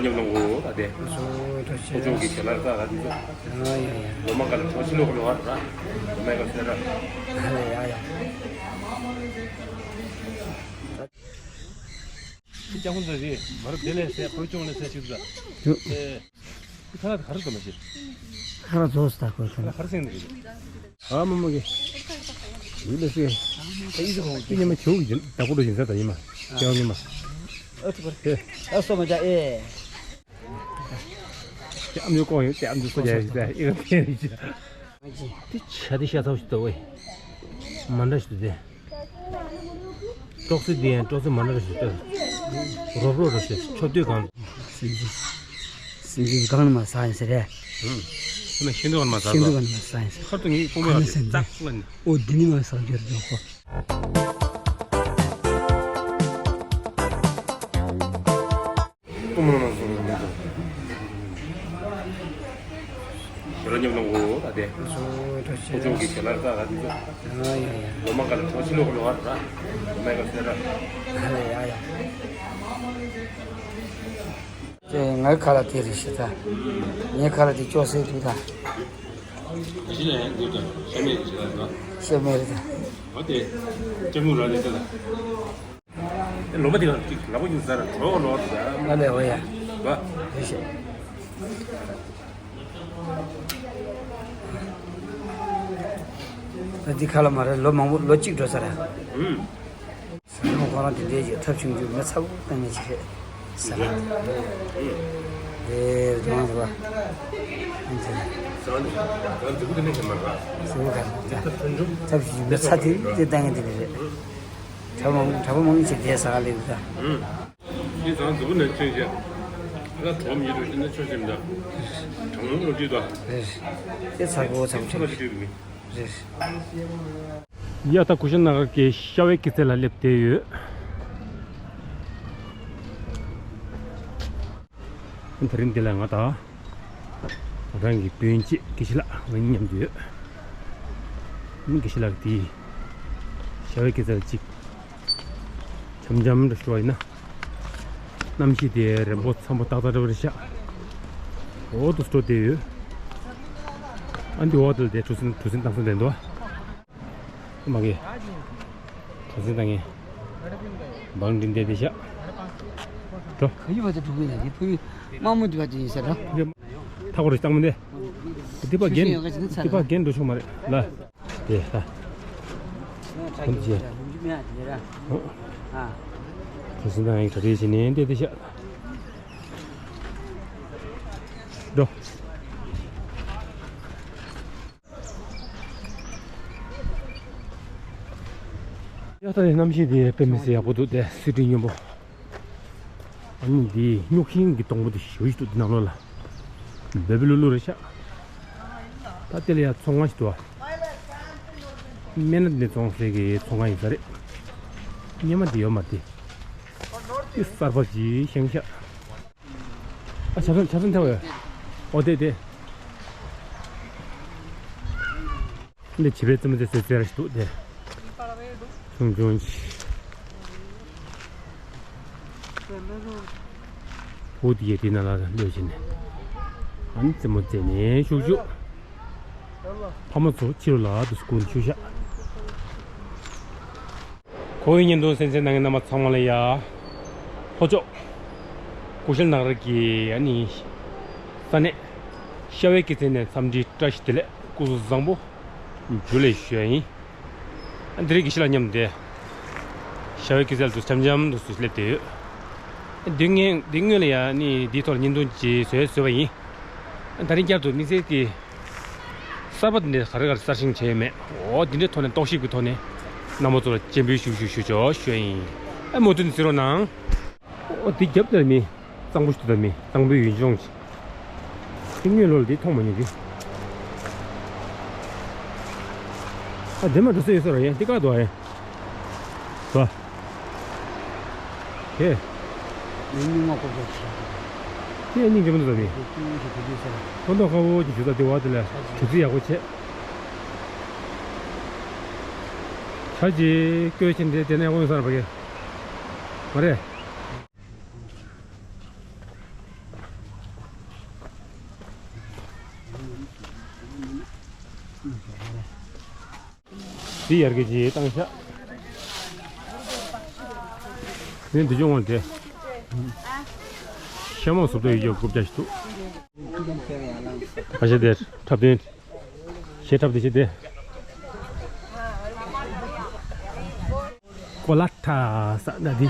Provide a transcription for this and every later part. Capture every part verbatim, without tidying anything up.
ཉམས་གནང་གོ་ད་དེ། ཨོ་ཚོ་ཐུགས་རྗེ་ཆེ། ཁོ་ཚོ་གི་ཞལ་ལག་ད་ག་དུས་ཚོད། ཡ་ཡ་ཡ། ལོ་མ་ག་ལ་ཁྲོ་ཕྱི་ལོག་གི་ལོ་བ་ར། ལོ་མ་ག་ཟེར་ར། ཡ་ཡ་ཡ། ཁྱེད་ཀྱང་ཁོང་ཚོ་རེད། མ་རབས་དེ་ལས་ཟེར་ཁོས་ཅུང་ལས་ཟེར་ཞིག་ཟ། ཡོ། ཨེ། ཁ་ལག་ག་རེ་དགོས་མ་ཤེས། ཁ་ལག་རྫོགས་སུ་ད་དགོས་ཁ་ལག་ག་རེ་ཟེར་ནས་རེད། ཨ་མ་མ་གི། ཡིན་ལ་སི། ཨེ་ཡིན་ཟེར་ཁོང་ཁྱེད་ཉི་མ་ཆུ་གི་ད་ཀོ་ཏོ་ཡིན་ས་ད་ཡིན་མ། ཨ་ཡོང་ཉི་མ། ཨ་ཐུ་བར། ཨེ། ཨ་སོ་མ་ཅག་ཨེ། ཨམ་ཉོ་ཀོང་ཡོད་ཨམ་ཉོ་སོ་ཡ་ཡོད་ཨེ་ག་ཕན་རེད། དེ་ཆ་དེ་ཤ་ཚ་བོ་ཞིག་ཏུ་ཨེ། མ་འདྲ་ཞིག་ཏུ་དེ། ཏོག་ཙེ་འདི་ཡང་ཏོག་ཙེ་མ་འདྲ་ཞིག་ཏུ། རོབ་རོབ་རོབ་ཞིག་ཆོ་དུས་གང་། སེམས་ཅན་སེམས་ཅན་གང་ནས་མ་ཟ་ཡིན་ཟེར་རེད། ཧུམ། ཤིན་ཏུ་གང་ནས་མ་ཟ་ཤིན་ཏུ་གང་ནས་མ་ཟ་ཡིན་ཟེར། ཁར་དུ་ངའི་ཕོ་མོ་ཡང་ཙག་ལ་ནི། ཨོ་འདི་ནི་མ་ཟ་རྒྱུར་འཇོག་གོ། ཞལ་ལག་ཉམས་གནང་གོ་ད་དེ། ཨོ་ཚོ་ཐུགས་རྗེ་ཆེ། ཁོ་ཚོ་གི་ཞལ་ལག་ད་ག་དུས་ཚོད། ཡ་ཡ་ཡ། ལོ་མ་ག་ལ་ཁྲོ་ཕྱི་ལོག་གི་ལོ་བ་ར། ལོ་མ་ག་ཟེར་ར། ཡ་ཡ་ཡ། ཁྱེད་ངའི་ཁ་ལག་དེ་རེད་ཤི་ད། ངའི་ཁ་ལག་དེ་ཅོག་སེ་དུས་ད། གཞི་ལ་ཡང་འདུག་ད་ཤ་མེད་ཀྱི་ཞལ་ལག་ད། ཤ་མེད་རེད་ད། འོ་དེ། ལྕགས་མོ་ར་ལས་ད་ད། ལོ་མ་དེ་ག་ཅིག་ལ་བོ་ཡིན་ཟེར་གྲོགས་ལོ་ཟེར། ཨ་ལེ་འོ་ཡ། བ། རེད་ཤག་ད་འདི་ཁ་ལ་མ་རེད་ལོ་མང་པོ་ལོ་གཅིག་འགྲོ་ས་ར། ཨུམ། ཟ་མ་ཁོ་རང་དེ་འདྲའི་ཅིག་ཐབས་ཆུང་ཆུང་མི་ཚ་བོ་གཏན་ནས་ཅིག་རེད་ཟ་ར། དེ་རེད་མང་རེད་བ། ཨ་ནི་དེ། ཟ་ནི་ཟ་འདི་བུ་དེ་ནས་ཁྱེད་མ་ག་ཟ་བུ་ག་ཐབས་ཆུང་ཆུང་ཐབས་ཆུང་ཆུང་མི་ཚ་དེ་དེ་གཏན་ནས་དེ་རེད། གྲྭ་མང་གྲྭ་པ་མང་ཆེ་དེ་ཟ་ག་ལེགས་ད། ཨུམ། ཁྱེད་ཚང་འཛུགས་ནས་ཚུན་ཆད། ད་གྲོམ་ཡིན་འགྲོ་ཤེས་ན་ཆོས་སེམས་དང་། གྲང་མོ་བློ་འདྲིས་དང་། རེད། དེ་ཚ་གོ་ཚ་གོ་ཚ་གོ་ཚ་གོ་རེད། ཡ་ད་ཀུ་ཤུ་ན་གར་གྱི་ཤ་བའི་སྐྱེད་ཚལ་ལ་སླེབས་བསྡད་ཡོད། དེ་རིང་འདི་ལ་ང་དང་། རང་གི་སྤུན་མཆེད་དགེ་བཤེས་ལགས་ང་གཉིས་མཉམ་དུ་ཡོད། དགེ་བཤེས་ལགས་དེས་ཤ་བའི་སྐྱེད་ཚལ་གཅིག་འཆམ་འཆམ་འདྲ་ཞུ་བ་ཡིན་ན། གནམ་གཤིས་དེ་རན་པོ་འཚམ་པོ་ཏག་ཏག་འདྲ་བོ་རེད་ཤག་འོ་དུ་སྤྲོ་བསྡད་ཡོད། ཨ་འདི་འོག་དེ་ལ་དེ་གྲུ་གཟིངས་གྲུ་གཟིངས་བཏང་ས་དེ་འདུག་ཨ། མ་གི། གྲུ་གཟིངས་བཏང་ངེ། བང་འགྲིམ་བསྡད་དེ་ཤག་འགྲོ། ག་ཡི་བ་དེ་འགྲོ་གི་ཡིན་ན་དེ་ཕ་གི་དམག་མོ་དེ་བ་དེ་ཡིན་ས་ར། ཐག་གོ་རེ་བཏང་མི་འདི། དེ་པ་རྒན། དེ་པ་རྒན་འགྲོ་ཆོག་མ་རེད་ལ། དེ་ལ། ཁོང་ཚོས། ཨ། ཁོང་ཚོས་ནང་གྲ་སྒྲིག་བྱས་ནས་འདི་འདི་བཞག་འགྲོ། ཡ་ད་ནི་གནམ་གཤིས་འདི་དཔེ་མི་སྲིད་ཡག་པོ་འདུག་སྟེ་བསིལ་དྲོད་སྙོམས་པོ། ཨ་ནི་འདི་སྨྱུག་ཤིང་གི་སྡོང་པོ་འདི་ཞེ་པོ་ཞིག་འདུག་འདི་ནང་ལོགས་ལ། འབེབ་ལུ་ལུ་རེད་ཤག་ད་དེ་ལ་ཡ་ཚོང་ཁང་ཞིག་འདུག་ཨ། སྨན་སྣ་འདི་བཙོང་སའི་གི་ཚོང་ཁང་ཡིན་ས་རེད། སྔོན་མ་འདི་ཡོད་མ་རེད། དེ་གསར་པ་ཅིག་བཞེངས་ཤག་ཨ་ཆབ་སྲང་ཆབ་སྲང་ཐལ་བ་ཡོད། ཨོ་དེ་དེ། འདི་བྱིས་པའི་རྩེད་མོ་རྩེ་སའི་རྩེད་ར་ཞིག་འདུག་དེ། ཆུང་ཆུང་ཅིག་བུ་དེ་ཡས་དེ་ནང་ལ་ལྷོད་བྱས་ནས། ཨ་ནི་རྩེད་མོ་རྩེ་ནས་ཤུག་ཤུག་ཕ་མ་ཚོ་ཕྱི་རུ་ལ་དུ་སྐུ་ཤུག་ཤག་ཁོ་བོའི་བརྙན་ཐུང་གསན་གཟིགས་གནང་མཁན་རྣམ་པ་ཚང་མ་ལ་ཡ། ལྷོ་ཕྱོགས། ཀུ་ཤལ་ནག་ར་གི་ཨ་ནི། ས་གནས། ཤ་བའི་སྐྱེད་ཚལ་ནས་འཚམས་འདྲི་བཀྲ་ཤིས་བདེ་ལེགས་སྐུ་གཟུགས་བཟང་པོ། འཇུ་ལེ་ཞུ་ཡ་ཡིན། ཨ་འདི་རིགས་ཀྱི་ཤི་ལ་མཉམ་དེ། ཤ་བའི་སྐྱེད་ཚལ་དུ་འཆམ་འཆམ་དུ་སླེབས་བསྡད་ཡོད། འདི་སྔོན་འདི་སྔོན་ལ་ཡ་ནི་འདིའི་ཐོག་ལ་བརྙན་ཐུང་ཅིག་བཟོས་བཟོས་པ་ཡིན། ད་རིང་བསྐྱར་དུ་དམིགས་བསལ་གྱི། གསར་པ་འདི་འདྲའི་ག་རེ་ག་རེ་གསར་བཞེངས་བྱས་ཡོད་མེད། འོ་འདི་འདྲའི་ཐོག་ནས་རྟོག་ཞིབ་ཀྱི་ཐོག་ནས་རྣམ་པ་ཚོ་ལ་སྤྱན་འབུལ་ཞུ་ཞུ་ཞུ་ཆོག་ཞུ་ཡ་ཡིན། ཨ་མུ་མཐུད་ནས་གཟིགས་རོགས་གནང་། འོ་འདི་རྒྱབ་དེར་མི་གཙང་པོ་ཞིག་འདུག་ད་མི་གཙང་པོའི་ཡུལ་ལྗོངས་ཤིག་དེ་སྔོན་ལོ་ལ་འདི་མཐོང་མ་མྱོང་གི་ཨ་འདི་མ་འགྲོ་ས་ཡོད་ས་ར་ཡ་འདི་བཀག་འདུག་ཨ་ཡ། བ། ཧེ། མི་སྙིང་མ་ཁོག་པོ་ཆེ། ཁྱེད་སྙིང་རྗེ་མོ་འདུག་ད་མི། དེ་སྐྱིད་ཤིག་དེ་དུས་ཟེར། ཁོ་ཐོག་ཁ་བོ་གྱི་ཇུ་ད་དེ་བ་དེ་ལ་གྲུ་ཚི་ཡག་པོ་བྱས། ཆ་ཅི་བཀོད་ཕྱིན་དེ་དེ་ནས་དབང་སར་བ་གེ། མ་རེད། འདི་ཡར་གྱི་ཅིག་བཏང་ཤག་འདི་འདི་ཅུང་འོང་དེ། ཤ་མོག་སུབ་ཏོ་ཡོད་རྒྱུ་རྐུབ་བཀྱག་ཞིག་འདུག་ཁ་ཤས་དེ་འཁྲབ་སྟོན། ཤ་འཁྲབ་དེ་ཤ་དེ། ཀོ་ལ་ཐ་ས་ན་དི།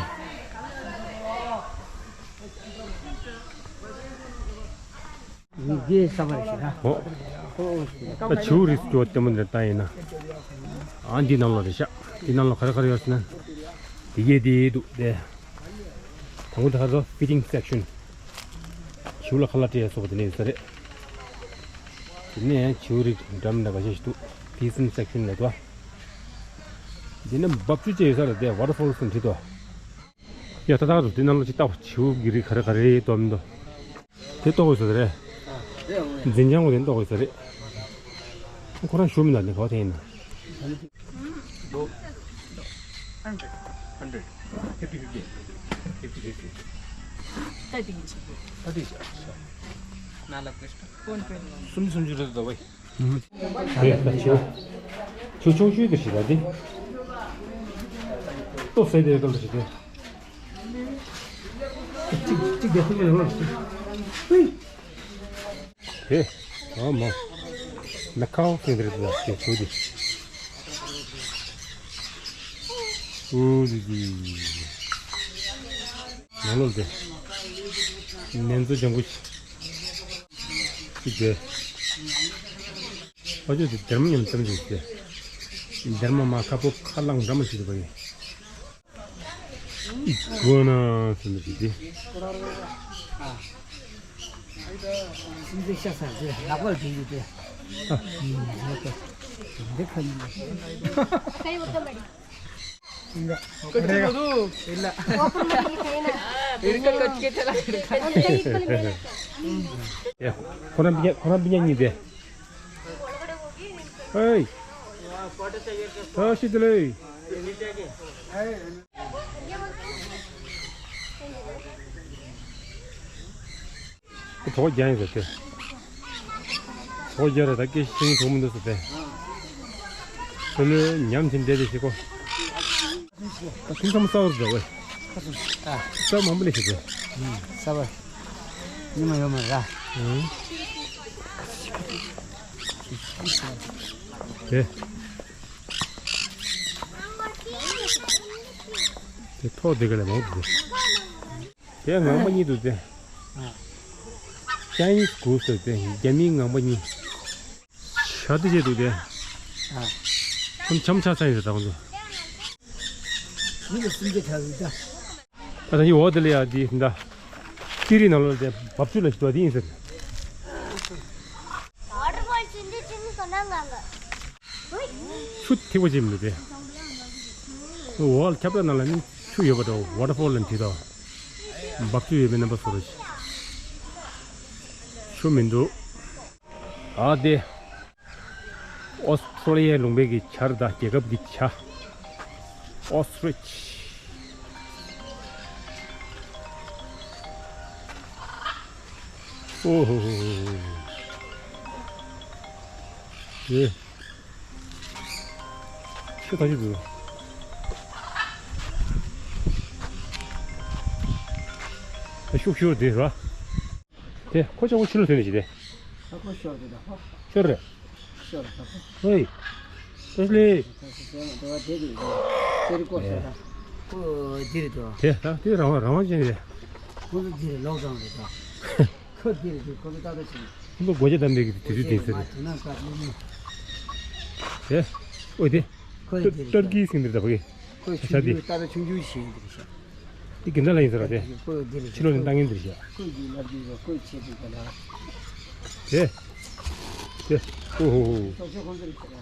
ཡིག་རྒྱས་ས་བར་ཞིག་ཨོ། ད་བྱིའུ་རིགས་སྐྱོ་ལྟད་མོ་འདིར་བཏང་ཡིན་ན། ཨ་འདི་ནང་ལོགས་རེད་ཤག་འདི་ནང་ལོགས་ག་རེ་ག་རེ་ཡོད་ཟེར་ན། དེ་གས་དེ་འདུག་དེ། དང་པོ་དེ་ག་རེ་feeding section། བྱིའུ་ལ་ཁ་ལག་སྤྲད་ཡ་སོགས་པ་དེ་ནས་ཡོད་ས་རེད། དེ་ནས་བྱིའུ་རིགས་འདྲ་མི་འདྲ་འགའ་ཤས་ཤིག་འདུག Basin section ལབ་འདུག་འདི་ནས་འབབ་ཆུ་བཅས་ཡོད་ས་རེད་དེ། Waterfalls ནས་བྲིས་འདུག་ཡ་ད་ད་རུ་དེ་ནང་ལོགས་ཅིག་ལྟ། བྱིའུ་གི་རིགས་ག་རེ་ག་རེ་འདུག་མི་འདུག་དེ་ལྟོགས་དགོས་ས་རེད། འཛིན་བྱང་བ་དེ་ལྟོགས་དགོས་ས་རེད། ཁོ་རང་ཞུ་མི་འདུག་ནི་ག་བ་དེ་ཡིན་ན། Hundred, hundred, fifty, fifty, fifty, fifty. སུམ་ཅུ་སུམ་ཅུ་རེད་འདུག་བས། དེ་ད་ཆུ། ཆུ་ཆུང་ཆུང་དེ་ཞིག་ད་དེ། ལྟོ་ཟས་དེ་ལྟོ་ཞིག་དེ། གཅིག་གཅིག་དེ་ཐུག་ཡོང་ལ་ཞིག་དེ། ཨ་མ། མེ་ཁའོ་ཟེར་དེ་རེད་ད་དེ་ཆུ་དེ། ཨུ་དི་དི། ནང་ལོགས་དེ། ནན་ཚོ་ལྗང་གུ་ཞིག་དེ། ཨ་ཅོ་དེ་སྡེར་མོ་མཉམ་བཏང་ཅིག་སྟེ། སྡེར་མོ་མ་ཁ་པོ་ཁ་རླངས་འདྲ་མོ་ཞིག་འདུག་པ་ཡིན། ཨི་གོ་ན་ཟེར་ནས་ཞིག་སྟེ། སེམས་ཅན་ཤ་ཟ་རྒྱུ་ལག་པར་སྒྲིལ་རྒྱུ་དེ། ཨ། འདི་ཁ་ཉིན་ལ། ཁོ་ཚོ་ལོ་དུ་ཡིན་ལ། ཡ། ཁོ་རང་པི་ཉ་ཁོ་རང་པི་ཉ་གཉིས་དེ། ཧེ། ད་ཤི་དེ་ལེ། གྲོགས་རྒྱག་ཡིན་ཟེར་ཏེ། གྲོགས་རྒྱག་ར་ད་སྐད་ཤིང་གྲོགས་མི་འདུག་ཟེར་ཏེ། ཁོ་ལོས་ཉམས་ཀྱིན་བསྡད་དེ་ཤི་ཁོ། ད་ཁྱིམ་ཚང་མ་གསར་པ་རེད་པས། གསར་པ་མང་པོ་ལས་ཤི་ཏེ། གསར་པ། ཉི་མ་ཡོད་མ་ར། དེ། དེ་ཐོག་དེ་ག་ལས་མང་པོ་འདུག་དེ་ངང་པ་གཉིས་འདུག་སྟེ། ཨ། Chinese goose ཟེར་ཏེ་རྒྱ་མིའི་ངང་པ་གཉིས། བྱ་དེ་བྱས་འདུག་སྟེ། ཨ། ཁོང་འཆམ་ཆགས་ཚར་ཡིན་ཟེར་ད་ཁོང་ཚོ། མི་ལ་སུམ་ཅུ་གྲགས་ཡོད་ད། ད་ད་ཡི་འོག་དེ་ལ་ཡ་དེ་ད། ཏི་རི་ནང་ལོགས་དེ་འབབ་ཆུ་ལ་ཞིག་འགྲོ་དེ་ཡིན་ཟེར། Waterfall ཆེན་འདི་ཆེན་མི་སོ་ན་ང་ང་། ཆུ་ཐིགས་པ་ཅིག་མི་དེ། འོག་ལ་ཁྱབ་བསྒྲགས་ནང་ལ་ནི་ཆུ་ཡོད་པ་འདྲ། Waterfall ལ་འདི་དང་། འབབ་ཆུ་ཡོད་པའི་རྣམ་པ་བཟོ་འདྲ་ཞིག་ཆུ་མི་འདུག་ཨ་དེ། ཨོ་སི་ཁྲོ་ལི་ཡའི་ལུང་པའི་གི་ཆར་དང་རྒྱལ་ཁབ་ཀྱི་བྱ། Ostrich། ཨོ་ཧོ་ཧོ་ཧོ་ཧོ། ཨེ། ཤི་ཐག་ཆོད་འདུག་ཤུགས་ཤུགས་དེ་ར། དེ་ཁོ་ཅག་ཁོ་ཕྱི་ལོགས་ཐོན་ནས་ཤི་དེ། ཨ་ཁོ་ཤོར་དེ་ད་ཁོ། ཤོར་རེད། ཤོར་ད་ཁོ། ཧོꯏ། ཏོ་ལེ། ཁོ་ཤོར་དེ་དེ་དེ་རེད་ཀོ་ཤོར་ད། ཁོ་དེ་རེད་དོ། དེ་ད་དེ་རང་དབང་རང་དབང་ཅན་རེད། ཁོ་ཚོ་དེ་རེད་ལོག་བཏང་རེད་དོ། ཁོ་དེ་རེད་དེ་ཁོ་ཚོ་ཏག་ཏག་ཅིག་ཁོ་ཚོ་སྒོ་ལྕགས་བསྡམས་པའི་དུས་ཚོད་དེ་ཟེར་རེད། དེ་ན་ཀ་ལུ་མི། དེ། ཨོ་དེ། ཁོ་དེ་རེད། ཏར་ཀི་ཟིན་དེ་རེད་ད་བ་གི། ཁོས་ཆུང་ཆུང་ཏག་ཏག་ཆུང་ཆུང་བྱས་ཡིན་འདུག་ཤག་འདི་གིན་ད་ལ་ཡིན་ཟེར་བ་དེ། ཁོས་འདི་རེད། ཕྱི་ལོགས་ནས་ལྟ་ངན་འདི་རེད་ཤག་ཁོས་འདི་ལབ་ཀྱི་ཡོད། ཁོས་བྱེད་དུས་ག་ལ། དེ། དེ། ཨོ་ཧོ་ཧོ། ཤོག་ཤོག་ཁོང་ཚོ་རེད་ཤག་དེ།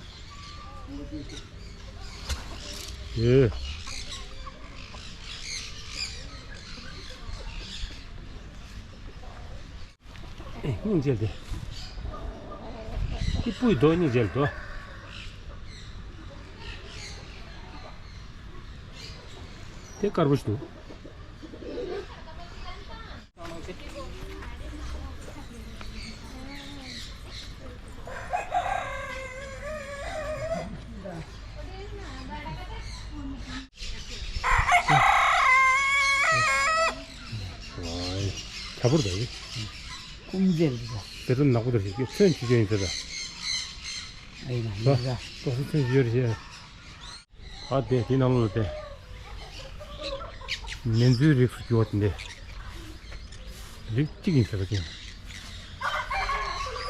ཨེ། སྙིང་རྗེ་དེ། ཀི་སྤུའི་རྡོ་སྙིང་རྗེ་དོ། དེ་དཀར་པོ་ཞིག་འདུག་ད་བུར་ད་ཡི། ཀུམ་ཟེར་འདུག་ག་དཔེ་རིམ་ནག་པོ་དེར་ཞིག་ཚོན་ཆུ་ཆུ་ཡིན་ཟེར་ད། ཨེ་ན་ཡིན་ད། ཏོག་སི་ཚོན་ཆུ་ཡོད་རེད་ཞེས། ཨ་དེ་དེ་ནང་ལོགས་དེ། མེ་མཛོའི་རིགས་སུ་གྱུར་བ་དེ་འདྲས། རིགས་གཅིག་ཡིན་ཟེར་བ་ཅན།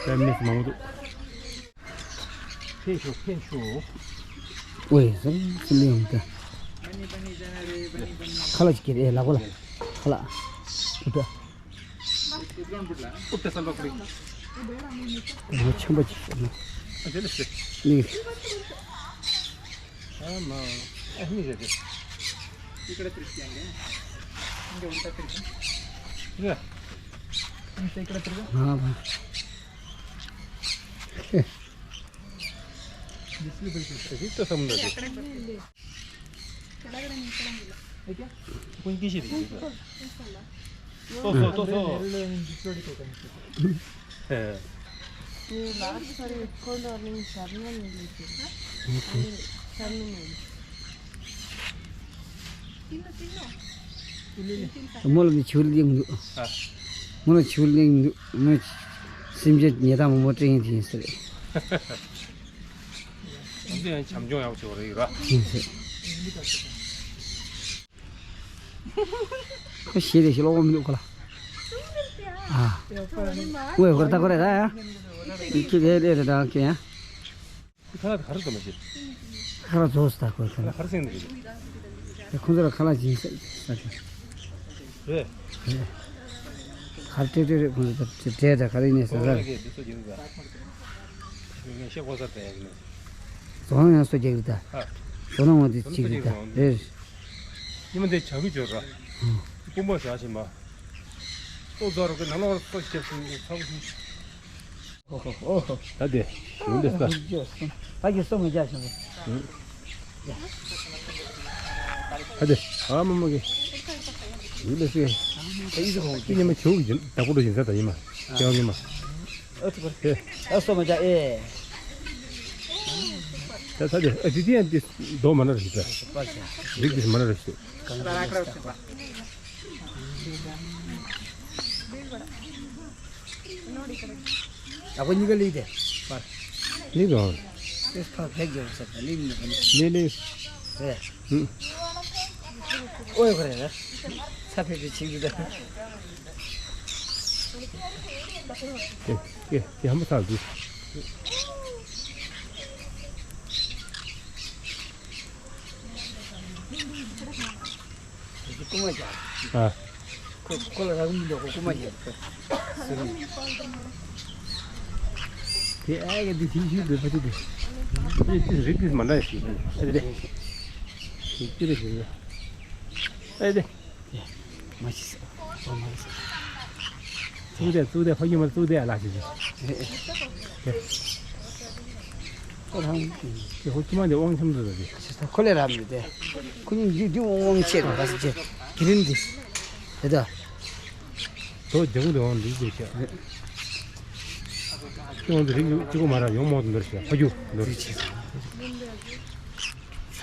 དཔེ་མི་སྲིད་མང་པོ་འདུག་ཕན་ཤོག་ཕན་ཤོག་ཝེ་ཟེར་ཟེར་ལེ་ཡོང་ད། ཁ་ལག་ཅིག་ཁྱེར་ཨེ་ལག་པ་ལ། ཁ་ལག་ཨུ་ད། ཨུ་ད་ས་ལོག་ལེ། ངོ་ཆེན་པོ་ཅིག་ཤོར་ན། ཨ་དེ་ལ་ཤེས། ལེ། ཨ་མ། ཨ་མི་རེད་དེ། ཡ། ང་བ། མོ་ལ་ནི་ཆུ་ལེན་འདུག་ཨ། མོ་ལ་ཆུ་ལེན་འདུག་མོ་སེམས་ཅན་ཉེ་དམ་མོ་དྲན་ཡིན་ཟེར། འདི་ཡང་བྱམས་སྐྱོང་ཡག་པོ་བྱེད་པ་རེད་ཡོད་ར། ཡིན་ཟེར། ཁོ་ཞེད་དེ་ཞེ་ལོག་མི་འདུག་ཁོ་ལ། ཨ། ཝེ་ཧོར་ད་ཁོ་རེ་ད་ཡ། ཁྱི་དེ་དེ་རེ་ད་ཁྱི་ཡ། ཁ་ལག་ག་རེ་ཙམ་ཞིག་ཁ་ལག་རྫོགས་སུ་ད་ཁོ་ཁ་ལག་ག་རེ་ཟེར་ནི་རེད། ཁོང་ཚོ་ལ་ཁ་ལག་སྦྱིན་ས་ས་ཁྱི། རེད། གར་ཏྲེ་ཏྲེ་རེད་ཁོང་ཚོ་ད་ཏྲེ་ད་ག་རེ་ནས་ཟ་ཟ། ངས་ཤེས་གོ་ས་ད་ཡ་གི་ནས། རྫོང་ཡང་སོ་རྒྱག་རེད་ད། ཨ། རྫོང་ན་ངོ་དེ་གཅིག་རེད་ད། རེད། ཉི་མ་འདི་བྱ་གི་འཇོར་ར། དཔུང་པ་བཞག་བཞིན་པ། ཏོག་ཙམ་རོགས་ཀྱི་ནང་ལོགས་སོ་ཞིག་བྱས་སོང་ཚ་པོ་ཞིག་ཨོ་ཧོ་ཨོ་ཧོ། ད་དེ་ཡོང་དེ་ལྟ། ད་ཀྱི་སོ་མི་རྒྱག་བྱུང་། ད་དེ་ཨ་མ་མ་གི་ཡིན་ལ་སི། ད་ཡིན་ཟེར་གོ་ཀི་ཉི་མ་བྱུག་གི་བདག་པོ་འགྲོ་བཞིན་ས་ད་ཡིན་མ། ཀྱང་ཉི་མ། ཨ་ཐུ་བར་ཨེ། ཨ་སོ་མ་ཅག་ཨེ། ད་ད་དེ་ཨ་དེ་དེ་ཡང་དེ་རྡོ་མ་ན་ར་ཞིག་ད། རིགས་དེ་མ་ན་ར་ཞིག་ཡག་པོ་གཉིས་ཀ་ལིག་དེ། ལིག་དང་། ཨེ་ཕ་བེག་རྒྱབ་ས་ད་ལིག་མི་ཁ་ནི། ལིག་ལིག་རེད། ཨུ། ཨོ་ཡ་ཁོ་རེད་རེད། ས་ཕེབས་ཏེ་ཆིག་ཏུ་ད། ཀེ་ཀེ་ཀེ་ཧམ་པ་ཚར་འདུག་རྐུ་མ་རྒྱག་ཨ། ཁོ་ཁོ་ལ་རག་མི་འདུག་ཁོ་རྐུ་མ་རྒྱག་ཁོ། དེ་ཨ་གི་དེ་ཞིག་ཞིག་འདོད་པ་དེ་དེ། དེ་དེ་རིགས་དེ་མ་འདྲ་ཞིག་ཨ་དེ་དེ། ཞིག་དེ་རེ་ཞིག་ཨ་དེ། མ་ཤི་ས། ཙུག་དེ་ཙུག་དེ་ཕ་གི་མ་ཙུག་དེ་ལ་ཞིག་ཞིག་ཁོ་རང་། དེ་ཁོ་ཁྱི་མ་དེ་དབང་ཆེན་པོ་འདུག་དེ། ཁོ་ལས་རབ་ཡོད་དེ། ཁོ་གཉིས་འདི་འདི་དབང་ཆེ་རེད་པ་ཟེར་གྱི། གི་རིམ་འདི། དེ་ད། དོ་རྒྱ་གུ་དེ་དབང་འདི་འདི་བྱས། ཁྱི་དབང་དུ་རིགས་གཅིག་པོ་མ་རག་ཡོང་མོ་དུ་འདོར་བྱས་ཕ་རྒྱུ་འདོར། ང་ཚོ་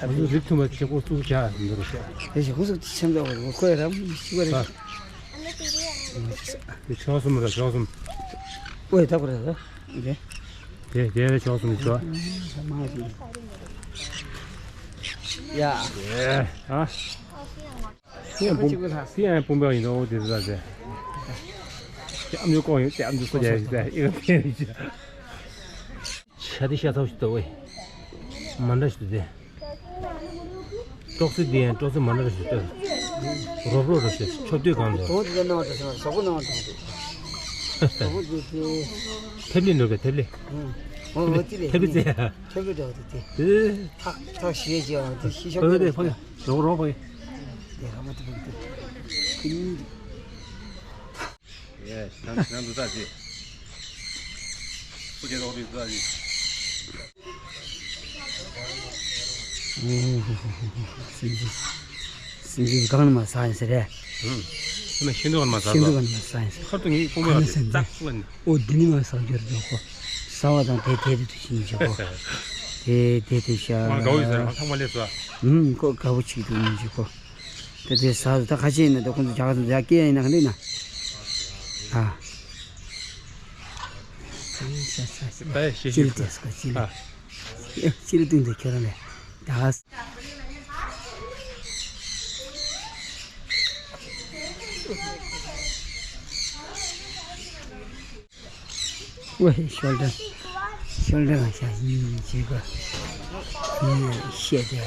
རིགས་མཐུན་པ་གཅིག་པོ་བཙུགས་བྱས་འདོར་བྱས། དེ་བཞིན་ཧུ་སུ་ཆེན་པོ་ཁོ་ཡ་རབ་ཤི་བ་རེད། དེ་ཆོག་གསུམ་རེད་ཆོག་གསུམ། ཨོ་ཡ་ད་གོ་རེད་ད། དེ། དེ་དེ་ཆོག་གསུམ་ཆོག་ཡ། དེ་ཨ། དེ་ཡང་དཔུང་དེ་ཡང་དཔུང་པ་ཡིན་འགྲོ་དེ་ཟ་དེ། དེ་ཨ་མྱུ་ཀོ་ཡིན་དེ་ཨ་མྱུ་ཀོ་ཡ་ཡིན་དེ་ཨི་ར་དེ་ཡིན། ཤ་དེ་ཤ་ཚ་བོ་ཞིག་འདུག་ཝེ། མ་འདྲ་ཞིག་འདུག་དེ། ཏོག་ཙི་དེ་ཡང་ཏོག་ཙི་མ་འདྲ་ཞིག་འདུག་རོབ་རོབ་རོབ་ཞིག་ཆོབ་དུས་གང་འདུག་གོང་དེ་ནང་དུ་སོང་ཟོག་པོ་ནང་དུ་འདུག་གོང་དེ་དེ། ཐེབས་ལེ་འདུག་ག་ཐེབས་ལེ། ཨང་། ཨོ་ཨོ་དེ་ལེ་ཐེབས་ལེ་ཙེ། ཐེབས་ལེ་འདུག་དེ་དེ། ཨེ། ཐག་ཐག་ཞེས་ཀྱང་དེ་ཤི་ཤོར་ཕ་གི་དེ་ཕ་གི་རོགས་རོགས་ཕ་གི། དེ་ཧ་མ་དེ་ཕ་གི་དེ། ཁི་ཉིན། ཡེ་ཤི་ཐང་ཤི་ཐང་འདུག་ད་ཅི། སུ་ཅི་རོགས་རེད་འདུག་ད་ཅི། སེམས་ཅན་སེམས་ཅན་གང་ནས་མ་ཟ་ཡིན་ཟེར་རེད། ཧུམ། ཤིན་ཏུ་གང་ནས་མ་ཟ་ཤིན་ཏུ་གང་ནས་མ་ཟ་ཡིན་ཟེར། ཁར་དུ་ངའི་ཀོང་པོ་ཡང་ཟེར་ཙག་ལ་ནི། ཨོ་འདི་ནི་མ་ཟ་རྒྱུ་རེད་འདུག་གོ་ཟ་བ་དང་དེ་དེ་དེ་དུ་ཤིང་ཡིན་ཅིག་གོ་དེ་དེ་དེ་ཤ། ང་དགའ་བོ་ཡོད་ཟེར་ང་ཚང་མ་ལས་སོ། ཧུམ་ཁོ་དགའ་བོ་ཅིག་དུ་ཡིན་ཅིག་གོ་དེ་དེ་ཟ་ད་ཁ་ཆེ་ཡིན་ན་ད་ཁོང་ཚོ་རྒྱ་གར་ཚོ་རྒྱ་སྐད་ཡིན་ན་ག་འདྲ་ཡིན་ན། ཨ། ད་ཤེས་ཤེས་ཅིལ་ཏེ་སྐོ་ཅིལ། ཨ། ཅིལ་ཏེ་འདི་ཁྱོད་རང་ལས། ད། ཝེ་ཤོལ་ཌར། ཤོལ་ཌར་ང་ཤ་ཡིན་ཅིག་གོ། ཡིན་ཤེས་ཏེ།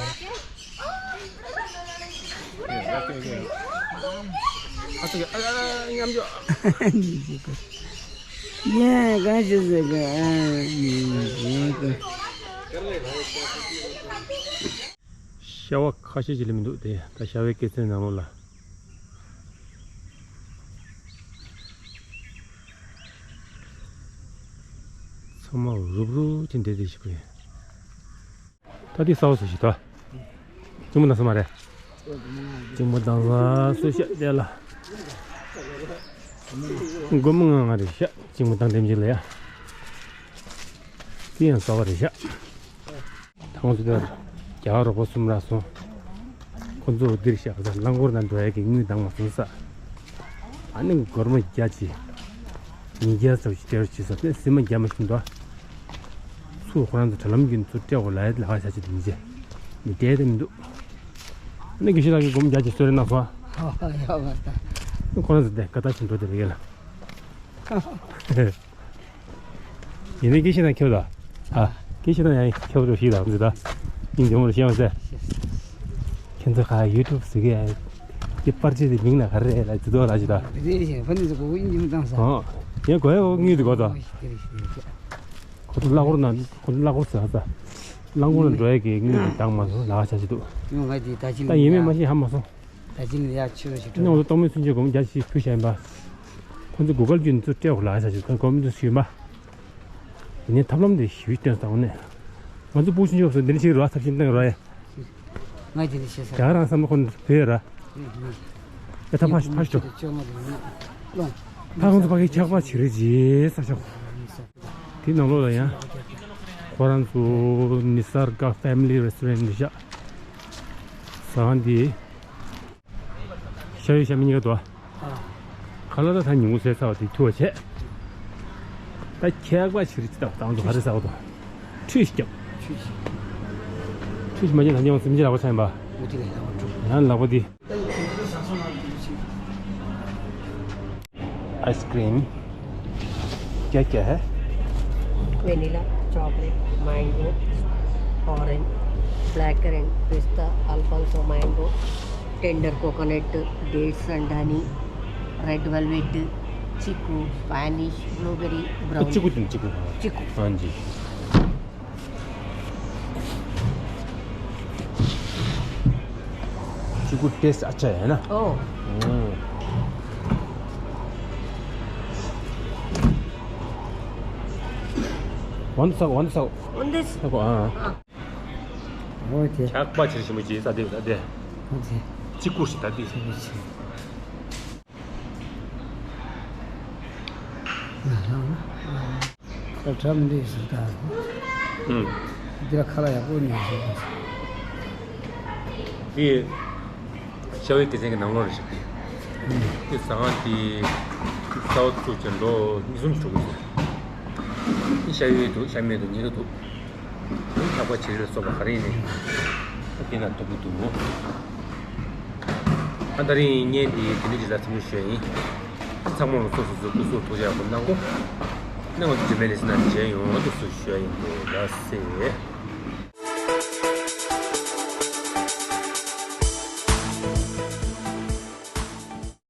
ཨ་ཙི་ཨ་ཨ་མཉམ་འཇོག་ཡིན་ཅིག་གོ། ཡིན་གང་ཞིག་ཟེར་གི་ཨ་ཡིན་ཅིག་གོ། ཤ་བ་ཁ་ཤས་ཅིག་ལས་མི་འདུག་དེ་ད་ཤ་བའི་སྐེ་ཚོན་ནང་ལོགས་ལ། ཚང་མ་རུབ་རུབ་ཅིག་འདྲེས་བསྡད་ཤག་པས། ད་དེ་གསར་པ་བཟོས་ཤག་ད། གཅིག་མོ་བཏང་ས་མ་རེད། གཅིག་མོ་བཏང་ས་བཟོས་ཤག་དེ་ལ། སྒོར་མོ་ལྔ་ལྔ་རེད་ཤག་གཅིག་མོ་བཏང་དེམ་ཅིག་ལ་ཡ། དེ་ཡང་གསར་པ་རེད་ཤག་ད་ང་ཚོ་དེར་རྒྱ་གར་རོགས་པ་གསུམ་རག་སོང་། ཁོ་ཚོ་འདིར་བཞག་ས་རླངས་འཁོར་ནང་འགྲོ་ཡ་གི་དངུལ་འདང་མ་སོང་ས། ཨ་ནི་སྒོར་མོ་བརྒྱ་ཅིག་ཉིས་བརྒྱ་ཙམ་ཞིག་སྤྲད་རོགས་བྱེད་ས་ནས་ཟིན་མ་རྒྱ་མ་བྱུང་དོ། ཚུར་ཁོ་རང་ཚོ་དྲ་ལམ་བརྒྱུད་ནས་ཚུར་སྤྲད་དགོས་ལབ་ཡ་ལག་ཁ་བྱ་ཆེད་དུ་མི་བྱེད། མི་སྤྲད་དེ་མི་འདུག་ཨ་ནི་དགེ་བཤེས་ལགས་ཀྱིས་སྒོར་མོ་བརྒྱ་ཅིག་གསོལ་རས་གནང་སོང་ཨ། ཡོད་མ་རེད། ཁོ་རང་ཚོ་དེ་དགའ་ཐག་ཆོད་འགྲོ་དེ་རེད་ལ། ཡིན་ནའི་དགེ་བཤེས་ནང་ཁྱོད་ད། ཨ། དགེ་བཤེས་ནང་ཡང་ཁྱོད་རོ་ཞིག་དང་འཛི་ད། ཡིན་འཇོག་མོར་ཤེས་མ་ཟད། ཁྱེད་ཚོ་ཁ་ཡུ་ཊུབ་ཟེར་གི་ཡ། དེ་པར་ཆས་དེ་མིང་ལ་ག་རེ་རེད་ལ་འཛི་དོ་ལ་ཞིག་ད། དེ་རེད་ཞེས་ཕ་ནི་ཚོ་གོ་ཡིན་འཇོག་མི་བཏང་ས། ཨོ། ཡང་གོ་ཡ་གོ་དངུལ་དེ་གོ་ད། ཁོ་ཚོ་གླ་འཁོར་ནང་ཁོ་ཚོ་གླ་འཁོར་ཟེར་ས། གླ་འཁོར་ནང་འགྲོ་ཡ་གི་དངུལ་དེ་འདང་མ་སོང་ལག་ཆ་ཞིག་འདུག་ཡོང་ང་དེ་ད་ཅི་ད་ཡིན་མིན་མ་ཤེས་ཧ་མ་སོང་། ད་ཅི་ནས་ཡར་ཆུ་ཞིག་ཨ་ནི་འོ་ད་གཏོང་མི་ཚུན་ཆད་སྒོར་མོ་བརྒྱ་ཞིག་ཕུལ་བཞག་ཡིན་པ། ཁོ་ཚོ་གུ་གལ་བརྒྱུད་ནས་ཚུར་སྤྲད་དགོས་ལབ་བྱས་ཞིག་སྒོར་མོ་ཚུན་ཆད་ཡིན་པ། དེ་ནས་ཐབས་ལམ་དེ་ཞིབ་བཏོན་ས་འོ་ནས། ང་ཚོ་སྤུ་ཆུ་འཇོག་སོང་འདི་འདྲ་ཞིག་རོ་ཐབས་ཤེས་བཏོན་རོ་ཡ། ང་ཅི་ནས་ཤེས་ས། རྒྱ་གར་རང་བསམ་ན་ཁོ་ཚོ་བོད་ར། ཨེ་ད་ཕ་ཕ་ཤོ། ཕ་ཁོ་ཚོ་ཕ་གི་ཆག་པ་བྱེད་རེད་ཅེས་ས་ཤོག་དེའི་ནང་ལོགས་ལ་ཡང་། ཁོ་རང་ཚོ་ནི་སར་ག་ཕེ་མི་ལི་རེ་སི་ཊོ་རེན་ཊི་ནས་བཞག་ཟ་ཁང་འདི། ཤ་ཡོད་ཤ་མེད་གཉིས་ཀ་འདུག་ཨ། ཁ་ལག་ད་ད་ཉིན་གུང་ཟས་ཚར་བ་དེ་ཐུ་བ་བྱས། ད་ཁྱད་པར་ཕྱི་རི་ཅི་ལྟ་བུ་དང་དུ་ག་རེ་ཟ་བ་དང་། ཁྲུས་ཤིག་བརྒྱབ། ཁྲུས་ཤིག་ཁྲུས་ཤིག་མ་བརྒྱབ་ད་ཉིན་གུང་སེམས་ཅན་ལག་པ་ཚ་ཡིན་པ། མུ་ཏིག་ལ་ལག་པ་འཁྲུ། ཡང་ལག་པ་འདི། आइसक्रीम क्या क्या है? Vanilla, chocolate, mango, orange, black currant, pista, Alphonso mango, tender coconut, dates and honey, red velvet, chikoo, Spanish, blueberry, brownie. Chikoo तुम चीकू। चीकू। हाँ जी। चीकू टेस्ट अच्छा है ना? ओ। हम्म। वन सौ, वन सौ। One this. हाँ। ཨོ་ཙི། ཆག་པ་ཆེ་ཞིམ་པོ་ཅིག་ས་དེ་ས་དེ། ཨོ་ཙི། ཅི་ཀུ་ཞིག་ད་དེ། ཅི་ཀུ་ཞིག་ད་ཁྲམ་འདི་ཞིག་ད། ཨུམ། འདི་ལ་ཁ་ལག་ཡག་པོ་ཉོས་ཤིག་དེ་ཤ་བའི་སྐེ་ཚན་གྱི་ནང་ལོགས་རེད་ཤག་དེ་ཟ་ཁང་དེ་ས་བ་བཙུགས་བྱས་ལོ་གཉིས་གསུམ་ཞིག་འགྲོ་གི་འདུག་ཤ་བའི་འདུག་ཤ་མེད་འདུག་གཉིས་ཀ་འདུག་ལྷག་པ་བྱེད་རིགས་ལ་སོགས་པ་ག་རེ་ཡིན་ནའི་ཨ་དེ་ན་ཐུག་གི་འདུག་ཨ་ད་རིང་བརྙན་འདི་དེ་འདྲ་ཞིག་ལ་མཚམས་འཇོག་ཞུ་ཡ་ཡིན། ཚང་མ་ལ་སོ་སོ་སོའི་སྐུ་གཟུགས་ཐུགས་ཅག་ཡག་པོ་གནང་གོ། ནང་དུ་རྗེས་མའི་ལེ་ཚན་ནང་མཇལ་ཡོང་བ་དུ་སུ་ཞུ་ཡ་ཡིན་དེ་ལ་སེ།